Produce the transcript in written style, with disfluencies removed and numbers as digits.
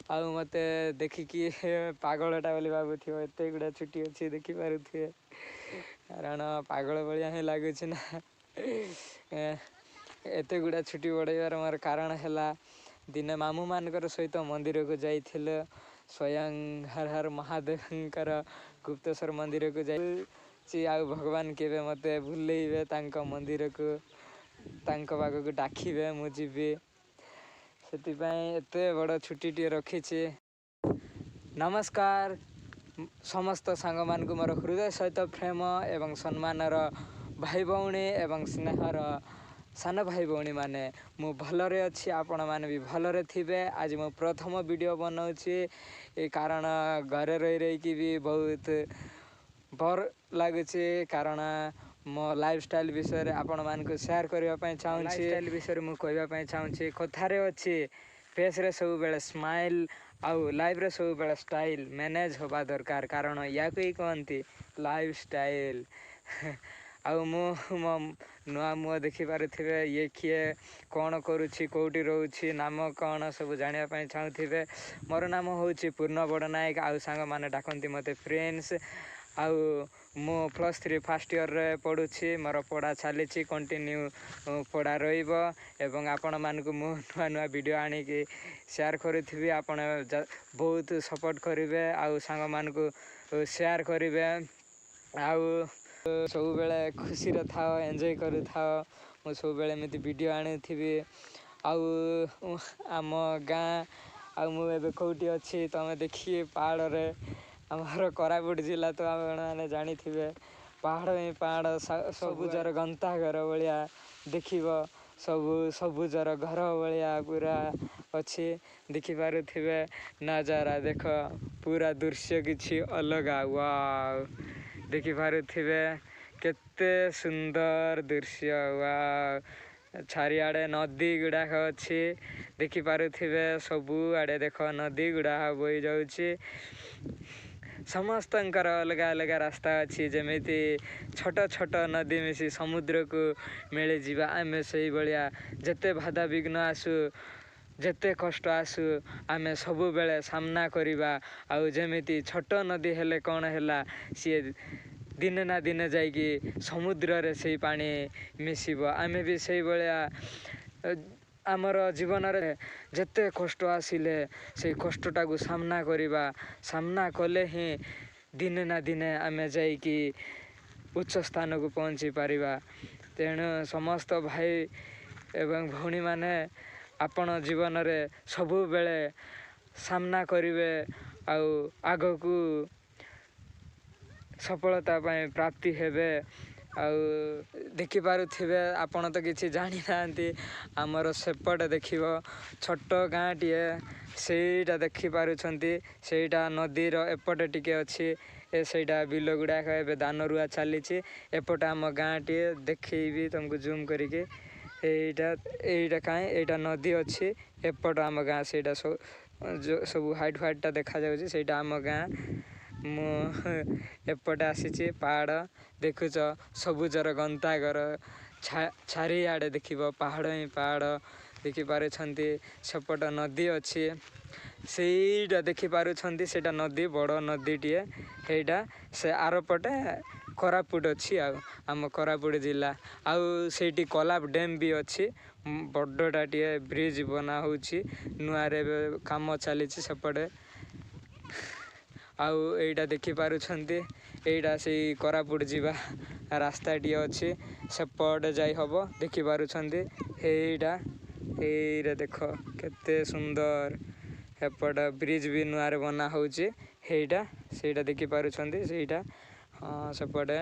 ଆଉ ମୋତେ ଦେଖିକି ପାଗଳଟା ବୋଲି ଭାବୁଥିବ, ଏତେ ଗୁଡ଼ା ଛୁଟି ଅଛି ଦେଖିପାରୁଥିବେ, କାରଣ ପାଗଳ ଭଳିଆ ହିଁ ଲାଗୁଛି ନା। ଏତେ ଗୁଡ଼ା ଛୁଟି ବଢ଼େଇବାର ମୋର କାରଣ ହେଲା, ଦିନେ ମାମୁଁମାନଙ୍କର ସହିତ ମନ୍ଦିରକୁ ଯାଇଥିଲେ, ସ୍ୱୟଂ ହର ହର ମହାଦେବଙ୍କର ଗୁପ୍ତେଶ୍ୱର ମନ୍ଦିରକୁ ଯାଇଛି। ଆଉ ଭଗବାନ କେବେ ମୋତେ ଭୁଲେଇବେ, ତାଙ୍କ ମନ୍ଦିରକୁ ତାଙ୍କ ପାଖକୁ ଡାକିବେ, ମୁଁ ଯିବି, ସେଥିପାଇଁ ଏତେ ବଡ଼ ଛୁଟିଟିଏ ରଖିଛି। ନମସ୍କାର ସମସ୍ତ ସାଙ୍ଗମାନଙ୍କୁ, ମୋର ହୃଦୟ ସହିତ ପ୍ରେମ ଏବଂ ସମ୍ମାନର ଭାଇ ଭଉଣୀ ଏବଂ ସ୍ନେହର ସାନ ଭାଇ ଭଉଣୀମାନେ। ମୁଁ ଭଲରେ ଅଛି, ଆପଣମାନେ ବି ଭଲରେ ଥିବେ। ଆଜି ମୁଁ ପ୍ରଥମ ଭିଡ଼ିଓ ବନାଉଛି, କାରଣ ଘରେ ରହି ରହିକି ବି ବହୁତ ବୋର୍ ଲାଗୁଛି। କାରଣ ମୋ ଲାଇଫଷ୍ଟାଇଲ୍ ବିଷୟରେ ଆପଣମାନଙ୍କୁ ସେୟାର କରିବା ପାଇଁ ଚାହୁଁଛି। ଲାଇଫଷ୍ଟାଇଲ୍ ବିଷୟରେ ମୁଁ କହିବା ପାଇଁ ଚାହୁଁଛି। କଥାରେ ଅଛି, ଫେସ୍ରେ ସବୁବେଳେ ସ୍ମାଇଲ୍ ଆଉ ଲାଇଫ୍ରେ ସବୁବେଳେ ଷ୍ଟାଇଲ୍ ମ୍ୟାନେଜ୍ ହେବା ଦରକାର, କାରଣ ୟାକୁ ହିଁ କହନ୍ତି ଲାଇଫଷ୍ଟାଇଲ୍। ଆଉ ମୁଁ ମୋ ନୂଆ ମୁହଁ ଦେଖିପାରୁଥିବେ, ଇଏ କିଏ, କ'ଣ କରୁଛି, କେଉଁଠି ରହୁଛି, ନାମ କ'ଣ, ସବୁ ଜାଣିବା ପାଇଁ ଚାହୁଁଥିବେ। ମୋର ନାମ ହେଉଛି ପୂର୍ଣ୍ଣ ବଡ଼ନାୟକ, ଆଉ ସାଙ୍ଗମାନେ ଡାକନ୍ତି ମୋତେ ପ୍ରିନ୍ସ। ଆଉ ମୁଁ +3 ଫାର୍ଷ୍ଟ ଇୟର୍ରେ ପଢ଼ୁଛି। ମୋର ପଢ଼ା ଚାଲିଛି, କଣ୍ଟିନ୍ୟୁ ପଢ଼ା ରହିବ ଏବଂ ଆପଣମାନଙ୍କୁ ମୁଁ ନୂଆ ନୂଆ ଭିଡ଼ିଓ ଆଣିକି ସେୟାର କରୁଥିବି। ଆପଣ ବହୁତ ସପୋର୍ଟ କରିବେ ଆଉ ସାଙ୍ଗମାନଙ୍କୁ ସେୟାର କରିବେ, ଆଉ ସବୁବେଳେ ଖୁସିରେ ଥାଅ, ଏନ୍ଜୟ କରୁଥାଅ। ମୁଁ ସବୁବେଳେ ଏମିତି ଭିଡ଼ିଓ ଆଣୁଥିବି। ଆଉ ଆମ ଗାଁ ଆଉ ମୁଁ ଏବେ କେଉଁଠି ଅଛି ତୁମେ ଦେଖିକି, ପାହାଡ଼ରେ। ଆମର କୋରାପୁଟ ଜିଲ୍ଲା ତ ଆପଣମାନେ ଜାଣିଥିବେ, ପାହାଡ଼ ହିଁ ପାହାଡ଼, ସବୁଜର ଗନ୍ତାଘର ଭଳିଆ ଦେଖିବ, ସବୁ ସବୁଜର ଘର ଭଳିଆ ପୁରା ଅଛି, ଦେଖିପାରୁଥିବେ। ନଜାରା ଦେଖ, ପୁରା ଦୃଶ୍ୟ କିଛି ଅଲଗା, ୱାଓ। ଦେଖିପାରୁଥିବେ କେତେ ସୁନ୍ଦର ଦୃଶ୍ୟ, ୱାଓ। ଚାରିଆଡ଼େ ନଦୀ ଗୁଡ଼ାକ ଅଛି, ଦେଖିପାରୁଥିବେ। ସବୁଆଡ଼େ ଦେଖ, ନଦୀ ଗୁଡ଼ାକ ବହି ଯାଉଛି। ସମସ୍ତଙ୍କର ଅଲଗା ଅଲଗା ରାସ୍ତା ଅଛି। ଯେମିତି ଛୋଟ ଛୋଟ ନଦୀ ମିଶି ସମୁଦ୍ରକୁ ମିଳିଯିବା, ଆମେ ସେଇଭଳିଆ ଯେତେ ବାଧାବିଘ୍ନ ଆସୁ, ଯେତେ କଷ୍ଟ ଆସୁ, ଆମେ ସବୁବେଳେ ସାମ୍ନା କରିବା। ଆଉ ଯେମିତି ଛୋଟ ନଦୀ ହେଲେ କ'ଣ ହେଲା, ସିଏ ଦିନେ ନା ଦିନେ ଯାଇକି ସମୁଦ୍ରରେ ସେଇ ପାଣି ମିଶିବ। ଆମେ ବି ସେଇଭଳିଆ ଆମର ଜୀବନରେ ଯେତେ କଷ୍ଟ ଆସିଲେ ସେଇ କଷ୍ଟଟାକୁ ସାମ୍ନା କରିବା। ସାମ୍ନା କଲେ ହିଁ ଦିନେ ନା ଦିନେ ଆମେ ଯାଇକି ଉଚ୍ଚ ସ୍ଥାନକୁ ପହଞ୍ଚି ପାରିବା। ତେଣୁ ସମସ୍ତ ଭାଇ ଏବଂ ଭଉଣୀମାନେ, ଆପଣ ଜୀବନରେ ସବୁବେଳେ ସାମ୍ନା କରିବେ ଆଉ ଆଗକୁ ସଫଳତା ପାଇଁ ପ୍ରାପ୍ତି ହେବେ। ଆଉ ଦେଖିପାରୁଥିବେ, ଆପଣ ତ କିଛି ଜାଣିନାହାନ୍ତି, ଆମର ସେପଟେ ଦେଖିବ ଛୋଟ ଗାଁଟିଏ, ସେଇଟା ଦେଖିପାରୁଛନ୍ତି, ସେଇଟା ନଦୀର ଏପଟେ ଟିକେ ଅଛି। ଏ ସେଇଟା ବିଲ ଗୁଡ଼ାକ ଏବେ ଧାନ ରୁଆ ଚାଲିଛି। ଏପଟେ ଆମ ଗାଁଟିଏ, ଦେଖେଇବି ତୁମକୁ ଜୁମ୍ କରିକି। ଏଇଟା କାହିଁ, ଏଇଟା ନଦୀ ଅଛି, ଏପଟ ଆମ ଗାଁ। ସେଇଟା ସବୁ ସବୁ ହ୍ୱାଇଟ୍ ହ୍ୱାଇଟ୍ଟା ଦେଖାଯାଉଛି, ସେଇଟା ଆମ ଗାଁ। ମୁଁ ଏପଟେ ଆସିଛି। ପାହାଡ଼ ଦେଖୁଛ, ସବୁଜର ଗନ୍ତାଘର, ଚାରିଆଡ଼େ ଦେଖିବ ପାହାଡ଼ ହିଁ ପାହାଡ଼, ଦେଖିପାରୁଛନ୍ତି। ସେପଟ ନଦୀ ଅଛି, ସେଇଟା ଦେଖିପାରୁଛନ୍ତି, ସେଇଟା ନଦୀ, ବଡ଼ ନଦୀଟିଏ ସେଇଟା। ସେ ଆରପଟେ କୋରାପୁଟ ଅଛି, ଆଉ ଆମ କୋରାପୁଟ ଜିଲ୍ଲା। ଆଉ ସେଇଠି କୋଲାବ ଡ୍ୟାମ୍ ବି ଅଛି, ବଡ଼ଟା ଟିଏ ବ୍ରିଜ୍ ବନା ହେଉଛି ନୂଆରେ, ଏବେ କାମ ଚାଲିଛି ସେପଟେ। ଆଉ ଏଇଟା ଦେଖିପାରୁଛନ୍ତି, ଏଇଟା ସେଇ କୋରାପୁଟ ଯିବା ରାସ୍ତାଟିଏ ଅଛି, ସେପଟେ ଯାଇ ହବ, ଦେଖିପାରୁଛନ୍ତି। ଏଇଟା ଦେଖ କେତେ ସୁନ୍ଦର। ଏପଟ ବ୍ରିଜ୍ ବି ନୂଆରେ ବନା ହେଉଛି। ସେଇଟା ଦେଖିପାରୁଛନ୍ତି, ସେଇଟା। ହଁ, ସେପଟେ